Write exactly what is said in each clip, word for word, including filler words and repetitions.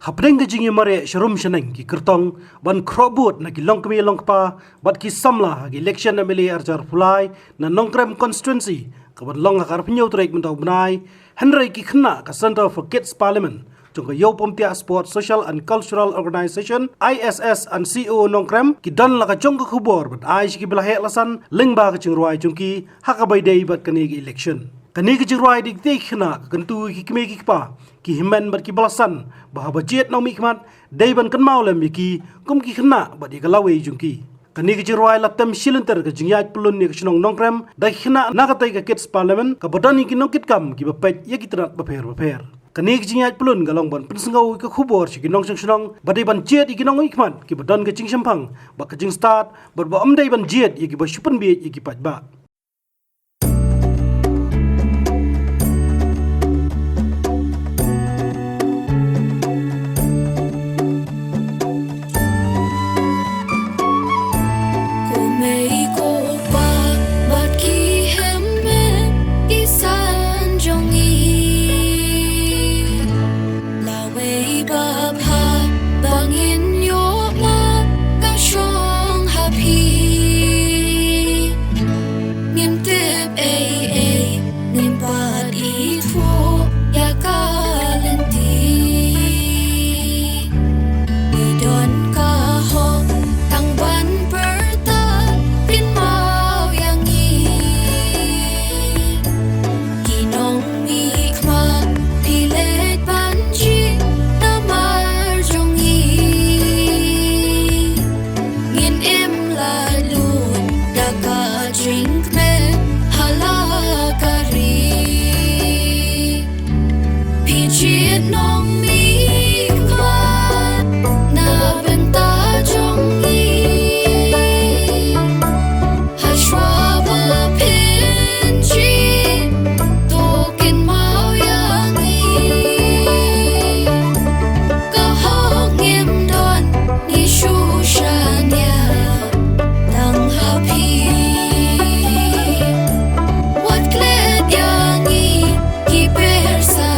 Hapdeng ka jingïamareh sharum shaneng ki kyrtong ban khroh vote na ki longkmie longkpa bad ki samla ha ka election M L A arhajar arphew lai na Nongkrem constituency, kaban long ha ka arphew hynñiew tarik mynta u bnai, hynrei ki khynnah ka Centre for Kids Parliament jong ka Ïew Pumtiah Sports Social and Cultural Organisation, I S S and C O Nongkrem, ki don la ka jong ka khubor ban ai sha kiba la heh la san lyngba ka jingrwai jong ki ha kaba ïadei bad kane ka election. Kane ka jingrwai da kitei ki khynnah ka kyntu ïa ki kmie ki kpa, ki hynmen bad kiba la san, ba haba jied nongmihkhmat dei ban kynmaw lem ïa ki kum ki khynnah bad ïa ka lawei jong ki. Kane ka jingrwai la tem shilynter ka jingïaid pyllun ïa ka shnong Nongkrem da ki khynnah na katei ka Kids Parliament, kaba don ïa ki nongkitkam kiba peit ïa ki tnat bapher bapher. Kane ka jingïaid pyllun ka long ban pynsngew ïa ka khubor sha ki nongshong shnong ba dei ban jied ïa ki nongmihkhmat kiba don ka jingshemphang bad ka jingstad, bad ba ym dei ban jied ïa kiba shu pynbiej ïa ki paidbah. Ko mei ko pa bad ki hynmen ki san jong ngi, lawei babha ba ngin ïoh ma ka shong ha phi. Ngim tip ei ei, ngim pat ithuh ïa ka lynti. Ngi don ka hok tang ban pyrta, pynmaw ïa ngi. Ki nongmihkhmat, phi leit ban jied namar jong ngi. Ngin im laitluid da ka jingkmen ha la ka ri. Phi jied nongmihkhmat na bynta jong ngi. Hashwa ba phin jied, to kynmaw ïa ngi. Ka hok ngim don, ngi shu shaniah tang ha phi. Wat klet ïa ngi, ki pyrsa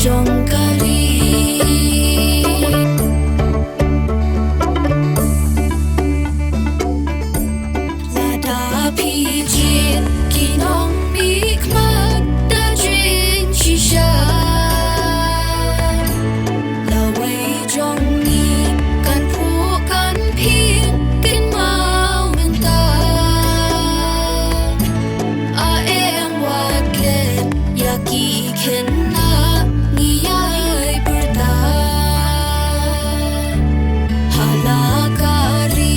jong ka ri. Lada phi jied ki nongmihkhmat da jingshisha, lawei jong ngi kan phuh kan phiah, kynmaw mynta. A em wat klet ïa ki khynnah ngi ïai pyrta. Ha la ka ri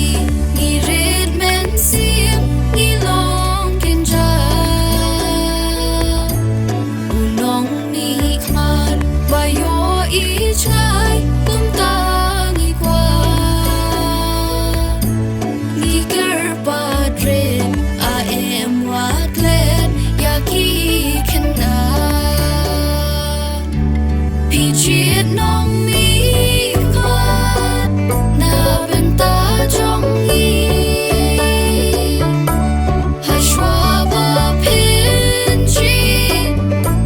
ngi rit mynsiem, ngi long kynja. U nongmihkhmat ba ïohi jngai, kumta ngi kwah. Ngi kyrpad rit, a em wat klet ïa ki khynnah. Phi jied nongmihkhmat na bynta jong ngi. Hashwa ba phin jied,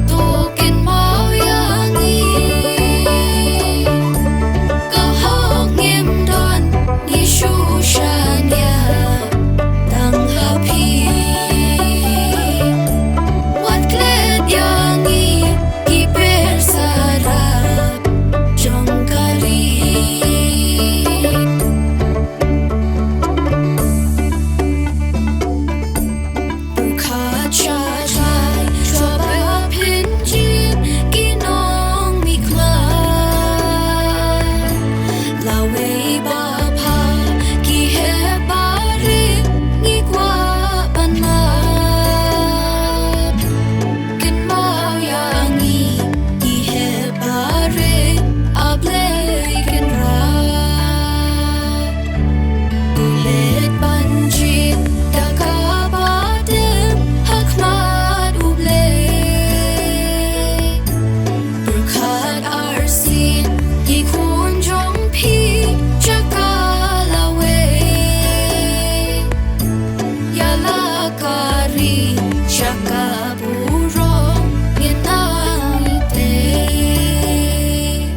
to kynmaw ïa ngi. Ka hok ngim don, ngi shu shaniah tang ha phi. Wat klet ïa ngi, ki pyrsa jong ka ri. Pyrkhat sha jai, shuwa ba phin jied ki nongmihkhmat. Lawei babha, ki heh barit, ngi kwah ban mad. Kynmaw ïa ngi, ki heh barit, A Blei Kynrad. U leit ban jied da kaba dem ha khmat U Blei. Pyrkhat arsien ki khun jong phi sha ka lawei. Ïa la ka ri sha ka burom ngin nang tei.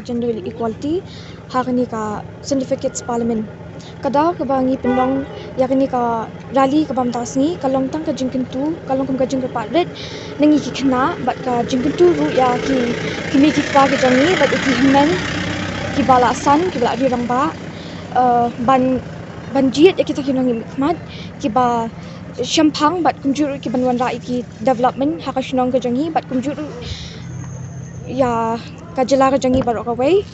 Gender Equality ha kane ka Centre for Kids Parliament. Ka daw kaba ngi pynlong ïa kane ka rally kaba mynta ka sngi ka long tang ka jingkyntu, ka long kum ka jingkyrpad rit na ngi ki khynnah bad ka jingkyntu ruh ïa ki kmie ki kpa ki jong ngi bad ïa ki hynmen kiba la san, kiba la ri rangbah, eh, ban ban jied ïa kita ki nongmihkhmat kiba shemphang bad kumjuh ruh ki ban wanrah ïa ki development ha ka shnong ka jong ngi bad kumjuh ruh ïa ka jylla ka jong ngi baroh kawei.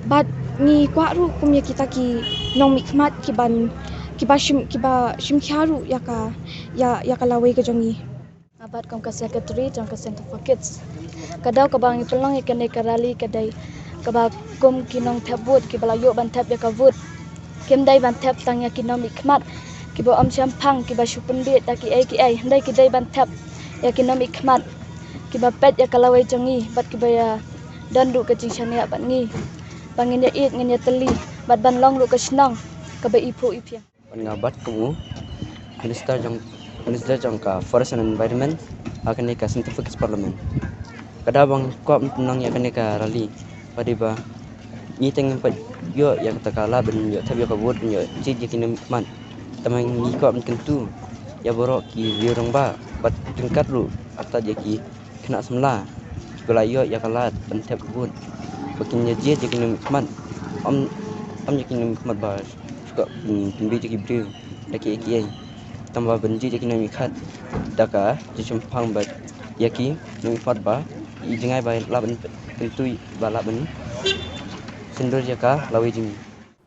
Bad ngi kwah ruh kum ïa kita ki nongmihkhmat ki ban, kiba shim, kiba shim khia ruh ïa ka, ïa, ïa ka lawei ka jong ngi. Nga bat kum ka secretary jong ka Centre for Kids. Ka daw kaba ngi pynlong ïa kane ka rally ka dei kaba kum ki nongthep vote kiba la ïoh ban thep ïa ka vote. Kim dei ban thep tang ïa ki nongmihkhmat kiba ym shemphang, kiba shu pynbeit da kiei kiei. Hynrei ki dei ban thep ïa ki nongmihkhmat kiba peit ïa ka lawei jong ngi bad kiba ïa don ruh ka jingshaniah bad ngi. Ba ngin ïa ïeit, ngin ïa tylli bad ban long ruh ka shnong kaba iphuh iphiang. Ban nga bat kum u Minister jong, Minister jong ka Forest and Environment ha kane ka Centre for Kids Parliament. Ka daw ba nga kwah ban pynlong ïa kane ka rally ba dei ba ngi teng ngim pat ïoh ïa kata ka lad ban ïoh thep ïa ka vote ban ïoh jied ïa ki nongmihkhmat. Tangba ngi kwah ban kyntu ïa baroh ki riew rangbah bad ryngkat ruh artat ïa ki khynnah samla kiba la ïoh ïa ka lad ban thep vote ba kin ïa jied ïa ki nongmihkhmat. Ym, ym ïa ki nongmihkhmat ba shu kwah pynbeit ïa ki briew da kiei kiei. Tangba ban jied ïa ki nongmihkhmat da ka jingshemphang bad ïa ki nongmihkhmat ba i jngai ba lah ban kyntu ba lah ban syndur ïa ka lawei jong ngi.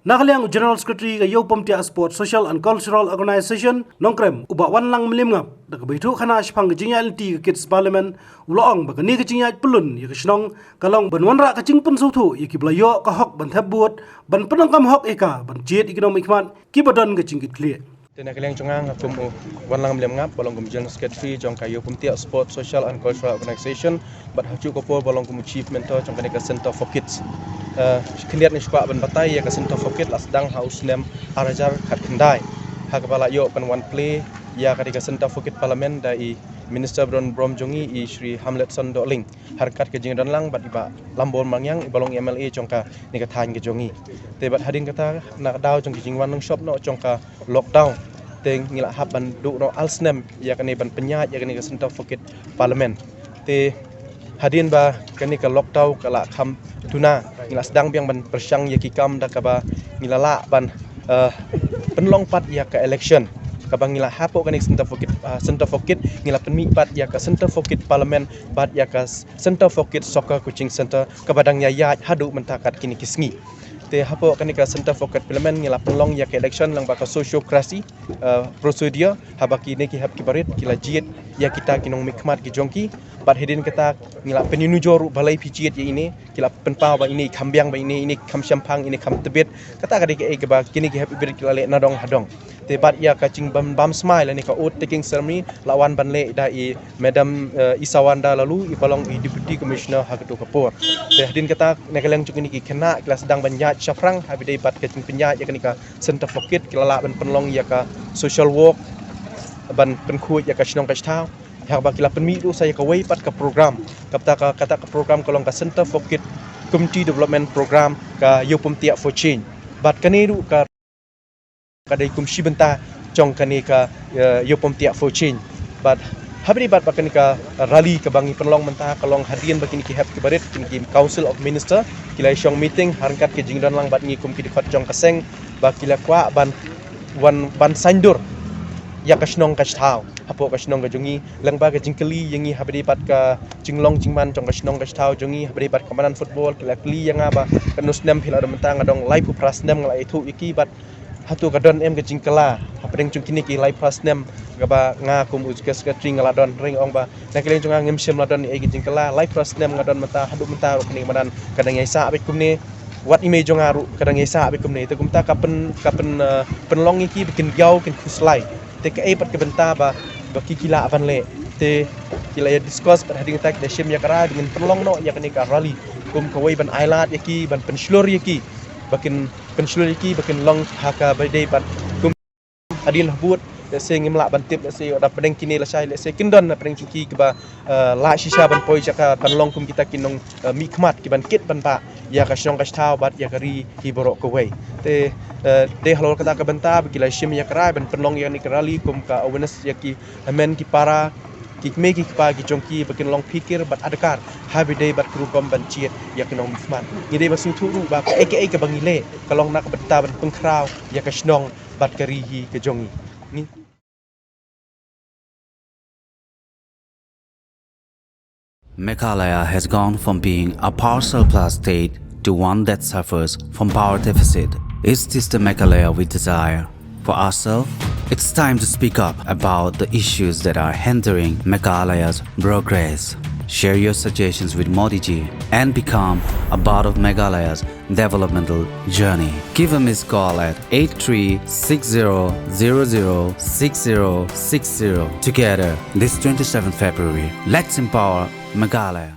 Na ka liang u General Secretary ka Ïew Pumtiah Sports Social and Cultural Organisation Nongkrem, u Bah Wanlang Mylliemngap, da kaba ithuh khana shaphang ka jingïaid lynti ka Kids Parliament, u la ong ba kane ka jingïaid pyllun ïa ka shnong ka long ban wanrah ka jingpynsngewthuh ïa kiba la ïoh ka hok ban thep vote, ban pyndonkam hok ïa ka ban jied ïa ki nongmihkhmat kiba don ka jingkitkhlieh. Te na ka liang jong nga, nga kum u Wanlang Mylliemngap, ba long kum General Secretary jong ka Ïew Pumtiah Sports Social and Cultural Organisation, bad ha kajuh ka por ba long kum u Chief Mentor jong kane ka Centre for Kids. Eh, khyndiat ngi shu kwah ban batai ïa ka Centre for Kids la sdang ha u snem ar hajar khatkhyndai, ha kaba la ïoh ban wan plie ïa kane ka Centre for Kids Parliament da i Minister ba don burom jong ngi, i Shri Hamletson Dohling, ha ryngkat ka jingdon lang bad i Bah Lambor Mangiang, i ba long M L A jong kane ka thaiñ ka jong ngi. Te bad hadien kata, na ka daw jong ka jingwan nongshop noh jong ka lockdown, te ngi la hap ban duh noh ar snem ïa kane ban pynïaid ïa kane ka Centre for Kids Parliament. Te hadien ba kane ka lockdown ka la kham duna, ngi la sdang biang ban pyrshang ïa ki kam da kaba ngi la lah ban, eh, pynlong pat ïa ka election kaba ngi la, hapoh kane ka Centre for Kids, eh, Centre for Kids ngi la pynmih pat ïa ka Centre for Kids Parliament bad ïa ka Centre for Kids Soccer Coaching Centre kaba dang ïa ïaid haduh mynta kat kine ki sngi. Te hapoh kane ka Centre for Kids Parliament ngi la pynlong ïa ka election lyngba ka sociocracy, eh, procedure, haba kine ki hep ki barit ki la jied ïa kita ki nongmihkhmat ki jong ki. Bad hadien kata ngi la pynïanujor ruh balei phi jied ïa ine, ki la pynpaw ba ine i kham biang, ba ine, ine i kham shemphang, ine i kham tbit. Kata ka dei kaei kaba kine ki hep ki barit ki la leh nadong hadong. Te bad ïa ka jingbam, bam smai lane ka oath taking ceremony la wan ban leh da i Madam, eh, Isawanda Laloo, i ba long i Deputy Commissioner ha kato ka por. Te hadien kata, na ka liang jong kine ki khynnah ki la sdang ban ïaid shaphrang haba ïadei bad ka jingpynïaid ïa kane ka Centre for Kids, ki la lah ban pynlong ïa ka social work ban pynkhuid ïa ka shnong ka shnong. Ha kaba ki la pynmih ruh sa ïa kawei pat ka program. Kata ka, kata ka program ka long ka Centre for Kids Community Development Program ka Ïew Pumtiah for Change. Bad kane ruh ka ka dei kum shi bynta jong kane ka, eh, Ïew Pumtiah for Change. Bad haba ïadei bad ba kane ka rally kaba ngi pynlong mynta ka long hadien ba kine ki hep ki barit, kine ki Council of Minister ki la ïashong meeting ha ryngkat ka jingdon lang bad ngi kum ki dkhot jong ka seng, ba ki la kwah ban wan ban saiñdur ïa ka shnong ka shnong hapoh ka shnong ka jong ngi, lyngba ka jingkylli ïa ngi haba ïadei bad ka jinglong jingman jong ka shnong ka shnong jong ngi, haba ïadei bad ka madan football, ki la kylli ïa nga ba katno snem phi la don mynta, nga dong laiphew phra snem nga la ïathuh ïa ki, bad hato ka don em ka jingkylla hapdeng jong kine ki laiphew phra snem kaba nga kum u Secretary nga la don? Hynrei nga ong ba na ka liang jong nga ngim shym la don ei ka jingkylla, laiphew phra snem nga don mynta, haduh mynta ruh kane ka madan ka dang ïaisah beit kumne, wat i mei jong nga ruh ka dang ïaisah beit kumne. Te kumta ka pyn, ka pyn, eh, pynlong ïa ki ba kin ïaw kin khuslai. Te kaei pat ka bynta ba, ba ki ki lah ban leh? Te ki la ïa discuss bad hadien kata ki da shim ïa ka rai ba ngin pynlong noh ïa kane ka rally kum kawei ban ailad ïa ki, ban pynshlur ïa ki, ba kin pynshlur ïa ki ba kin long ha kaba ïadei bad kum hadien habud Lehse ngim lah ban tip, lehse ïoh da pdeng kine lashai, lehse kin don na pdeng jong ki kiba, eh, lah shisha ban poi jaka ban long kum kita ki nong, eh, mihkhmat kiban kit ban bah ïa ka shnong ka shnong bad ïa ka ri hi baroh kawei. Te, eh, te halor kata ka bynta ba ki la shim ïa ka rai ban pynlong ïa kane ka rally kum ka awareness ïa ki hynmen ki para, ki kmie ki kpa ki jong ki ba kin long phikir bad adkar ha ba dei bad ka rukom ban jied ïa ki nongmihkhmat. Ngi dei ban sngewthuh ruh ba kaei kaei kaba ngi leh ka long na ka bynta ban pynkhraw ïa ka shnong bad ka ri hi ka jong ngi. Ngi Meghalaya has gone from being a poor surplus state to one that suffers from power deficit. Is this the Meghalaya we desire for ourselves? It's time to speak up about the issues that are hindering Meghalaya's progress. Share your suggestions with Modi ji and become a part of Meghalaya's developmental journey. Give a missed call at eight three six zero zero zero six zero six zero. Together, this twenty-seventh February, let's empower Meghalaya.